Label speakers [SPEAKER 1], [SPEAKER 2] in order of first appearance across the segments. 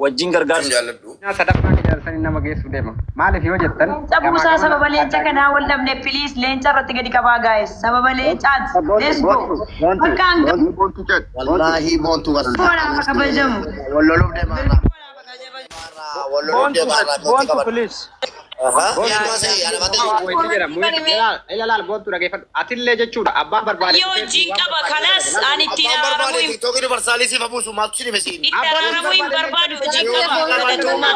[SPEAKER 1] Wajjin gargaarsa.
[SPEAKER 2] Jaalladhu.
[SPEAKER 3] Sadaffaa ijaarsanii nama geessu deema. Maaliif yoo jettan
[SPEAKER 4] Leenca buusaa, sababa leenca kanaa wal dhabne. Please, leenca irratti gadi qabaa, guys. Sababa leencaati. Let's go. Bakka hanga
[SPEAKER 5] Boontu jedhu.
[SPEAKER 2] Wallaahi boontu was.
[SPEAKER 4] Boonaa kabajamu.
[SPEAKER 2] Wal loluuf deema irraa. Wal loluuf deema irraa mootii
[SPEAKER 3] Boontu,
[SPEAKER 2] qabadhu.
[SPEAKER 3] please.
[SPEAKER 2] Aha.
[SPEAKER 3] Ilaal, boontu, dhageeffadhu. Atillee jechuudha abbaan barbaade.
[SPEAKER 4] Yoo wajjin qaba kanas ani ittiin
[SPEAKER 2] Abbaan
[SPEAKER 4] araaramuu
[SPEAKER 2] barbaade
[SPEAKER 4] hin
[SPEAKER 2] TikTokii universaalii siif habuusu maaltu si dhime siin?
[SPEAKER 4] itti araaramuu hin barbaadu, wajjin qaba, galatoomaa.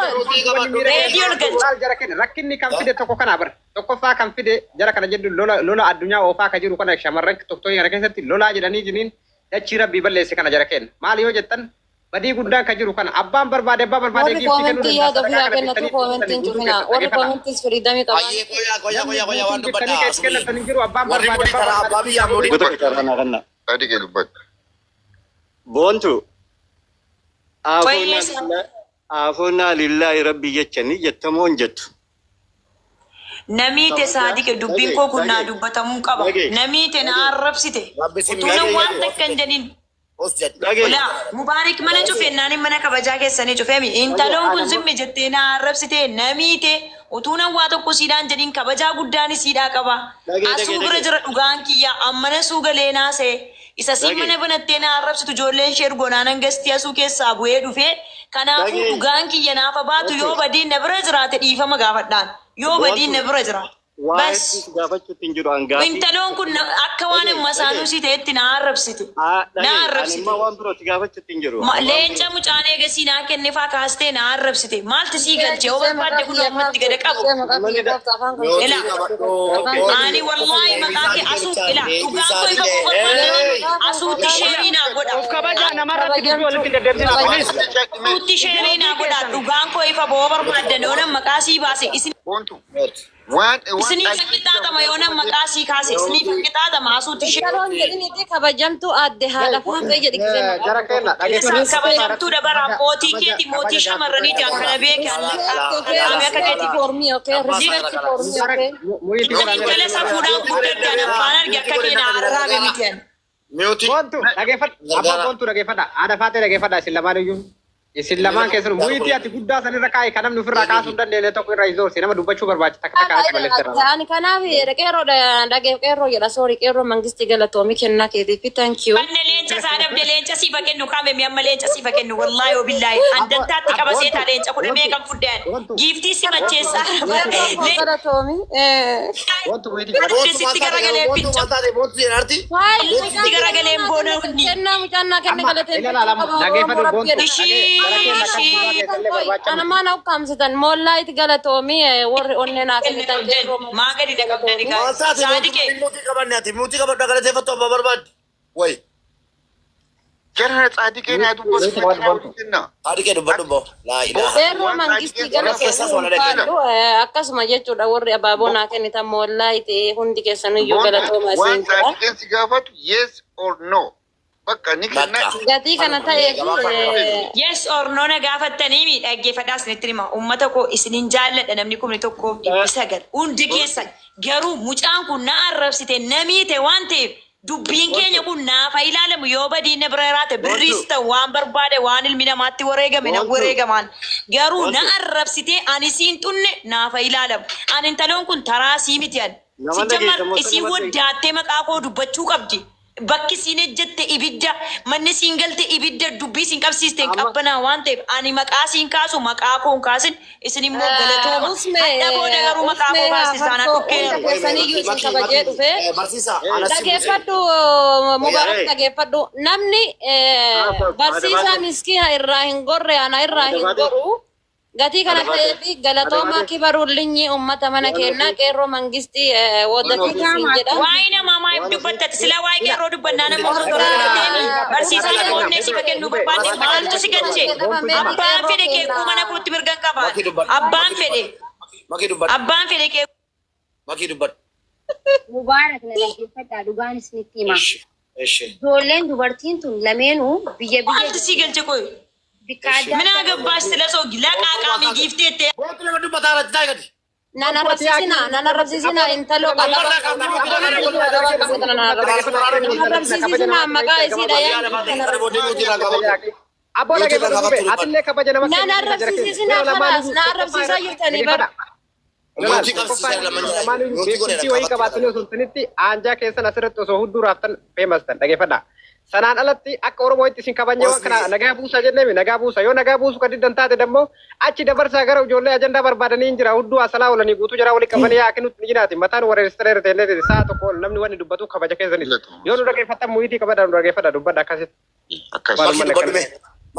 [SPEAKER 4] Reediyoo ol galcha.
[SPEAKER 3] Laal, jara kenna rakkinni kan fide tokko kana bara tokkoffaa kan fide jara kana jedhu lola lola addunyaa oofaa ka jiru kana shamarran tokkoon kana keessatti lolaa jedhanii jiniin dachii rabbii balleesse kana jara kenna. Maali yoo jettan, badii guddaan ka jiru kana abbaan barbaade
[SPEAKER 6] Warri
[SPEAKER 3] giiftii kennuu
[SPEAKER 6] koomentii
[SPEAKER 3] danda'a.
[SPEAKER 6] yaada
[SPEAKER 3] Sadaqaa
[SPEAKER 6] ofii
[SPEAKER 3] kana
[SPEAKER 6] kennatu
[SPEAKER 3] bittanii
[SPEAKER 6] koomentiin
[SPEAKER 3] guutuu
[SPEAKER 6] cufina.
[SPEAKER 3] keessa
[SPEAKER 6] Warri
[SPEAKER 3] dhageeffadha.
[SPEAKER 6] koomentis freedomii qaban.
[SPEAKER 2] Ayyee, qoyaa qoyaa qoyaa qoyaa, waan
[SPEAKER 3] Bittanii
[SPEAKER 2] dubbadhaa.
[SPEAKER 3] kan kennatanii jiru abbaan
[SPEAKER 2] Warri
[SPEAKER 3] barbaade
[SPEAKER 2] mudii
[SPEAKER 3] abbaan
[SPEAKER 2] taraa abbaa
[SPEAKER 3] barbaade
[SPEAKER 2] biyyaa mudii.
[SPEAKER 7] Goota carraa kanna.
[SPEAKER 5] Sadi kee dubbadhu.
[SPEAKER 7] Boontu.
[SPEAKER 4] Wayyeessa.
[SPEAKER 7] Afoonaa lillaahi rabbi jechanii jettamoo hin jettu?
[SPEAKER 4] Namiite saadiqe, dubbiin koo kun naa dubbatamuu qaba.
[SPEAKER 7] Dhagee.
[SPEAKER 4] Namiite na arrabsite.
[SPEAKER 2] Rabbi si
[SPEAKER 4] Utuu nan
[SPEAKER 2] miidhee
[SPEAKER 4] waan takka hin jedhin.
[SPEAKER 2] Os jedhu.
[SPEAKER 7] Dhagee.
[SPEAKER 4] Ulaa Mubaarik mana cufe naanin mana kabajaa keessanii cufeemi. Intaloon kun zimmi jettee na arrabsite, namiite utuu nan waa tokko siidhaan jedhin, kabajaa guddaan siidhaa qaba.
[SPEAKER 7] Dhagee,
[SPEAKER 4] Asuu
[SPEAKER 7] dhagee,
[SPEAKER 4] bira
[SPEAKER 7] dhagee.
[SPEAKER 4] jira dhugaan kiyya ammana suu galee naasee. Isa siin
[SPEAKER 7] Dhagee.
[SPEAKER 4] mana banattee na arrabsitu ijoolleen ishee ergonaanan gastii asuu keessaa bu'ee dhufee. Kanaafuu
[SPEAKER 7] Dhagee.
[SPEAKER 4] dhugaan kiyya naafa baatu, yoo badiin na bira jiraate dhiifama gaafadhaan. Yoo badiin na bira jiraate.
[SPEAKER 7] Waa
[SPEAKER 4] Bas.
[SPEAKER 7] hedduu gaafachuutti hin jiru hangaafii.
[SPEAKER 4] Intaloon kun akka waan masaanuu sii ta'etti na arrabsite. Na
[SPEAKER 7] Dhagee, ani
[SPEAKER 4] arrabsite.
[SPEAKER 7] immoo waan birootti gaafachuutti hin jiru.
[SPEAKER 4] Leenca mucaan eegasii naa kenne faa kaastee na arrabsite. Maaltu sii galche? Yoo barbaadde kun ammatti gada qabu. Ila. Ani wallahi maqaa kee asuu ila dhugaan koo ifa koo barbaadanii asuutti share naa godha.
[SPEAKER 8] Of kabajaa, namarratti dubbii walitti hin deddeebisina, please.
[SPEAKER 4] Asuutti share naa godha. Dhugaan koo ifa boo barbaaddan yoo nan maqaa sii baase isin
[SPEAKER 5] Boontu. Waan waan
[SPEAKER 4] isiniif kan qixaaxama, yoo nan maqaa sii kaase isiniif kan qixaaxama, asuutti share.
[SPEAKER 6] Intaloon jedhiniiti kabajamtuu aadde haadha faaqee jedhi gisee maqaa.
[SPEAKER 3] Jara kenna
[SPEAKER 4] Isaan kabajamtuudha bara mootii keeti, mootii shamarraniiti akkana beeke qaamii akka keeti.
[SPEAKER 6] For me, okay? Respect for me, okay?
[SPEAKER 4] Ani intala safuudhaan guddadhaan afaan arge akka kee na arraabe miti ani.
[SPEAKER 2] Mute.
[SPEAKER 3] Boontu dhageeffadha. Abbaa boontu dhageeffadha. Haadha faatee dhageeffadha. Isin lamaan iyyuu. Isin lamaan keessan mute ati guddaa sanirra kaa'e kan namni ofirraa kaasuu hin dandeenye tokko irra izoorsi nama dubbachuu barbaachisa takka takka ati balleessi.
[SPEAKER 6] Ani kanaaf qeerroo dhagee qeerroo jedha, sorry, qeerroo mangistii galatoomii kennaa keetiif, thank you.
[SPEAKER 4] Banne leenca isaa dhabde, leenca siifa kennu kaame mi amma leenca siifa kennu, wallaahi oo billaahi an dantaatti qaba seetaa leenca kudha meeqan fudhe ani giiftii si macheessaa.
[SPEAKER 6] Qeerroo koo galatoomii.
[SPEAKER 3] Boontu mute.
[SPEAKER 4] Dhabde sitti garagalee
[SPEAKER 2] Boontu
[SPEAKER 4] finca.
[SPEAKER 2] maal taate? Boontu jedhaarti?
[SPEAKER 4] Sitti garagaleen boona hundi.
[SPEAKER 6] Kennaa mucaan naa kenne
[SPEAKER 3] Amma
[SPEAKER 6] galateeffachuu
[SPEAKER 3] ilaala,
[SPEAKER 6] qaba
[SPEAKER 3] dhageeffadhu
[SPEAKER 6] Oromoo
[SPEAKER 3] boontu.
[SPEAKER 6] rabbi.
[SPEAKER 4] Ishii
[SPEAKER 3] Jara kenna kan
[SPEAKER 4] ishii
[SPEAKER 3] duraa keessallee barbaacha miti.
[SPEAKER 6] Anamaa na ukkaamsitan moollaa itti galatoomii, warri onnee naa kennitan qeerroo
[SPEAKER 4] Maa gadi dhaqabdani
[SPEAKER 2] Maal
[SPEAKER 4] guys.
[SPEAKER 2] taate boontu?
[SPEAKER 4] Saadiqee.
[SPEAKER 2] Mute qabanne, ati mute qabadhu, galateeffattu abbaa barbaadde. Wayi.
[SPEAKER 5] Jara tsaadiqee naa dubbatu makiinaa waliin kenna.
[SPEAKER 2] Haadhi kee dubbadhu boo. Laa ilaaha.
[SPEAKER 6] Qeerroo mangistii
[SPEAKER 2] Keessas
[SPEAKER 6] galatoomii
[SPEAKER 2] wal dhageenye.
[SPEAKER 6] ulfaadhu, akkasuma jechuudha warri abaaboo naa kennitan moollaa itti hundi keessaniyyuu galatooma
[SPEAKER 5] Waan
[SPEAKER 6] isiin jedha.
[SPEAKER 5] tsaadiqeen si gaafatu yes or no. Bakka ni kenna.
[SPEAKER 2] Bakka.
[SPEAKER 6] Gatii kana ta'eef
[SPEAKER 4] Yes or no na gaafattanii mi dhaggeeffadhaa, isinitti hima. Uummata koo isinin jaalladha, namni 1900 hundi keessan garuu mucaan kun na arrabsite, na miite waan ta'eef dubbiin keenya kun naafa ilaalamu. Yoo badiin na bira jiraate birriis ta'u waan barbaade waan ilmi namaatti wareegame na wareegamaan, garuu na arrabsite, ani siin xunne, naafa ilaalamu. Ani intaloon kun taraa sii miti ani.
[SPEAKER 7] Nama
[SPEAKER 4] Sijjammar
[SPEAKER 7] dhageessa moo
[SPEAKER 4] isiin
[SPEAKER 7] nama
[SPEAKER 4] waddaattee maqaa koo dubbachuu qabdi. Bakki siin ejjette ibidda, manni siin galte ibidda, dubbii siin qabsiiste hin qabbanaa waan ta'eef ani maqaa siin kaasu, maqaa koo hin kaasin, isin immoo galatooma.
[SPEAKER 6] Usme
[SPEAKER 4] Hadha booda garuu maqaa
[SPEAKER 6] usme
[SPEAKER 4] koo kaasti taanaan
[SPEAKER 6] farsoo
[SPEAKER 4] dhukkee
[SPEAKER 6] hunda keessaniyyuu isin kabajee dhufe.
[SPEAKER 2] Barsiisaa. Anas
[SPEAKER 6] Dhageeffadhu Mubaarak, dhageeffadhu, namni barsiisaa miskiina irraa hin gorre ana irraa hin goru. Gatii kana ta'eef galatoomaa, kibaruullinyi ummata mana keenyaa qeerroo mangistii woddatii siin jedha.
[SPEAKER 4] Waa'ee namaa maaliif dubbattati? Sila waa'ee qeerroo dubbannaa nama hordofaa deemi. Barsiisaa namoonni si kennuu barbaadde maaltu si galche? Abbaan fedhe qeequu mana kootti mirga hin qabaan. Abbaan fedhe.
[SPEAKER 2] Makii dubbadhu.
[SPEAKER 4] Abbaan fedhe qeequu.
[SPEAKER 2] Makii dubbadhu.
[SPEAKER 9] Mubaarak, na dhaggeeffadhaa, dhugaan isinitti hima.
[SPEAKER 2] Eshi. Eshi.
[SPEAKER 9] Ijoolleen dubartiin tun lameenuu biyya biyya
[SPEAKER 4] Maaltu si galche qoy?
[SPEAKER 9] bikka adda
[SPEAKER 4] Minaa
[SPEAKER 9] addaa
[SPEAKER 4] gabbaash sila soogi laqaa qaamii giifteettee.
[SPEAKER 2] Boontu nama dubbataa irratti taa'e gadi.
[SPEAKER 6] Nan arrabsiisina, nan arrabsiisina, intaloo
[SPEAKER 2] Ammarraa kaafnee
[SPEAKER 6] nan arrabsiisina, maqaa isiidha yaa.
[SPEAKER 2] Kana booddee mute irraa qaba.
[SPEAKER 3] Abboo
[SPEAKER 2] Nuti
[SPEAKER 3] dhageeffadhu
[SPEAKER 2] irra
[SPEAKER 3] gubee
[SPEAKER 2] qabatu
[SPEAKER 3] atillee kabaja nama
[SPEAKER 6] Na
[SPEAKER 3] kennuu jira
[SPEAKER 6] arrabsiisinaa
[SPEAKER 3] keenya.
[SPEAKER 6] kalaas na arrabsiisaa jirtanii bar.
[SPEAKER 2] Nuti qabsiisaa lama jira. Nuti godhe
[SPEAKER 3] Beekumsi wayii qabaatanii osoo sanitti aanjaa keessan asirratti osoo hudduu raaftan feemastan dhageeffadha. Sanaan alatti akka Oromootti isin kabajnee waan kana nagaa buusaa jenneemi nagaa buusa yoo nagaa buusu kan diddan taate dammoo achi dabarsaa gara ijoollee ajandaa barbaadanii hin jira hudduu asalaa oolanii guutuu jara walii qabanii yaa kennutti ni jiraati mataan warra reesteree teennee sa'a tokko ol namni wanni dubbatu kabaja keessanis yoo nu dhageeffattan muyitii qabadha nu dhageeffadha dubbadha akkasitti.
[SPEAKER 5] Akkas.
[SPEAKER 2] Makii dubbadhu mee.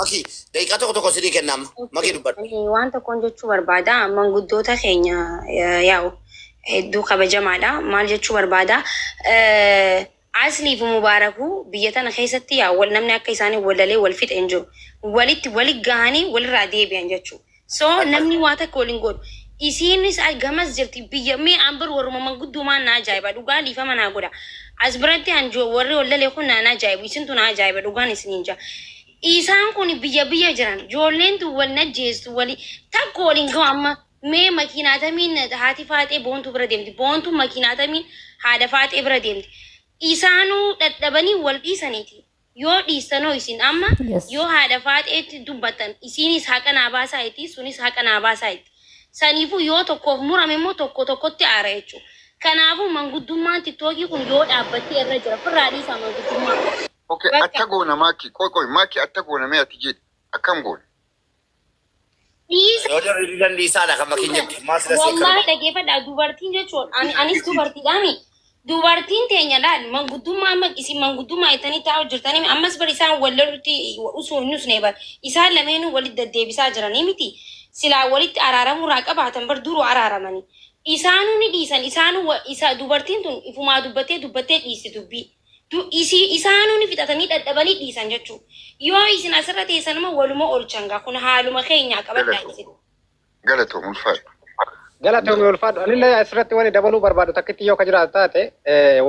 [SPEAKER 2] Makii daqiiqaa tokko tokko sidii kennama. Makii dubbadhu.
[SPEAKER 9] Waan tokkoon jechuu barbaada. Manguddoota keenya yaa'u hedduu kabajamaadha. Maal jechuu barbaada? Aslii fi Mubaarakuu biyya tana keessatti yaa wal namni akka isaanii walalee wal fixe hin jiru. Walitti wali gahanii walirraa deebi'an jechuudha. So namni waa takka waliin godhu. Isiinis gamas jirti biyya mee an bar warruma manguddummaan na ajaa'iba dhugaa dhiifama naa godha. As biratti an warri wallalee kun na ajaa'ibu isintu na ajaa'iba dhugaan isiniin jaa. Isaan kun biyya biyya jiran ijoolleen tun wal najjeessu wali takka waliin gahu amma mee makiinaatamiin haati faaxee boontuu bira deemti boontuun makiinaatamiin haadha faaxee bira deemti. Isaanuu dadhabanii wal dhiisaniiti. Yoo dhiisanoo isin amma yoo haadha faaxeetti dubbattan isiinis haqa naa baasaa itti sunis haqa naa baasaa itti. Saniifuu yoo tokkoof murame immoo tokko tokkotti aara jechuudha. Kanaafuu manguddummaan tiktookii kun yoo dhaabbattee irra jira firraa dhiisaa manguddummaa.
[SPEAKER 5] Okay, atta goona Maki. Qoy qoy Maki atta goona mee ati jedhi. Akkam goona?
[SPEAKER 9] Dhiisa
[SPEAKER 2] Yoo jarri didan dhiisaadha kan makiin jette. Maal sila seekkara.
[SPEAKER 9] Wallahi dhageeffadhaa dubartiin jechuun ani anis dubartiidhaami. Dubartiin teenya laal manguddummaa amma isin manguddummaa jettanii taa'u jirtanii ammas bar isaan wal lolutti usuu hin usne bar isaan lameenuu walitti deddeebisaa jiranii miti. Silaa walitti araaramuu irraa qabaatan bar duruu araaramanii. Isaanuu ni dhiisan isaanuu isa dubartiin tun ifumaa dubbattee dubbattee dhiisti dubbii. Isaanuu ni fixatanii dadhabanii dhiisan jechuudha. Yoo isin asirra teessanuma waluma oolchan gaa kun haaluma keenyaa qabadhaa isin.
[SPEAKER 5] Galatoom ulfaadhu.
[SPEAKER 3] Galatoomii ulfaadhu. Anillee asirratti wani dabaluu barbaadu takkitti yoo ka jiraatu taate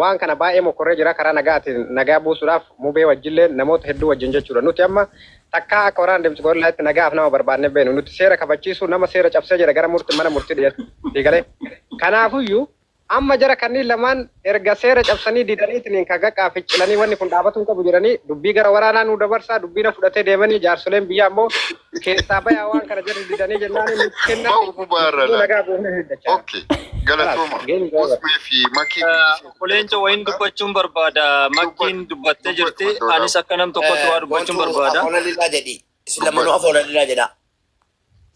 [SPEAKER 3] waan kana baay'ee mokkorree jira karaa nagaatiin nagaa buusuudhaaf mubee wajjillee namoota hedduu wajjin jechuudha. Nuti amma takkaa akka waraana deemsu gorillaatti nagaaf nama barbaadne beenu. Nuti seera kabachiisu nama seera cabsee jira gara murtii mana murtii dhiyeessu. Galee. Kanaafuyyuu amma jara kanneen lamaan erga seera cabsanii didaniitiin kan gaqqaa ficcilanii wanni kun dhaabatuu qabu jedhanii dubbii gara waraanaa nu dabarsaa dubbii na fudhatee deemanii jaarsoleen biyyaa ammoo keessaa bayaa waan kana jarri didanii jennaan nuti kennaa
[SPEAKER 5] Ba'u mubaarra
[SPEAKER 3] nagaa buufnee hojjechaa.
[SPEAKER 5] Okay. Galatooma. Usmee fi Makii.
[SPEAKER 1] Leenca wayin dubbachuun barbaada. Makkiin dubbattee jirti. Anis akka nam tokkotti waa dubbachuun barbaada.
[SPEAKER 2] Afoola lillaa jedhi. Isin lamanuu afoola lillaa jedha.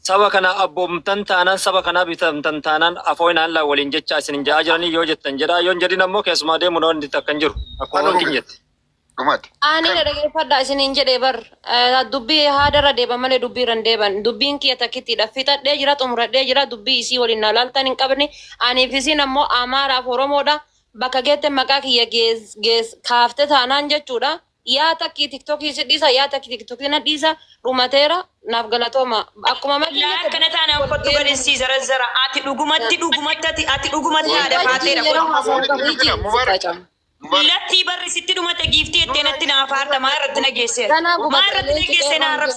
[SPEAKER 1] Saba kana abboomtan taanaan saba kanaa bitamtan taanaan afooyinaan laa waliin jecha isin ja'aa jiranii yoo jettan jedha. Yoo hin jedhin ammoo keessumaa deemu wanti takka hin jiru. Akkuma wanti hin jette.
[SPEAKER 5] Dhumaati.
[SPEAKER 6] Ani dhaggeeffadhaa isiniin jedhee bar dubbii haadarra deeban malee dubbii irra hin deeban dubbiin kiyya takkittiidha fixadhee jira xumuradhee jira dubbii isii waliin na laaltan hin qabne aniif isiin ammoo Amaaraaf Oromoodha bakka geette maqaa kiyya gees gees kaafte taanaan jechuudha yaa takkii tiktokii si dhiisa yaa takkii tiktokii na dhiisa dhumateera naaf galatooma akkuma makii
[SPEAKER 4] Laa
[SPEAKER 6] jette
[SPEAKER 4] akkana taanaan kottu gadinsiisa zara ati dhugumatti dhugumatti ati ati dhugumatti haadha faateedha
[SPEAKER 6] yeroo
[SPEAKER 4] kottu.
[SPEAKER 6] haasa'u qabu iji
[SPEAKER 5] Mubarak.
[SPEAKER 6] siqacamu.
[SPEAKER 5] Mubarak.
[SPEAKER 4] Lattii barri sitti dhumate giiftii ettee natti naaf haarta maa irratti na geesseera.
[SPEAKER 6] Ganaa
[SPEAKER 4] Maa irratti
[SPEAKER 6] gubatte
[SPEAKER 4] na geessee na arrabsa.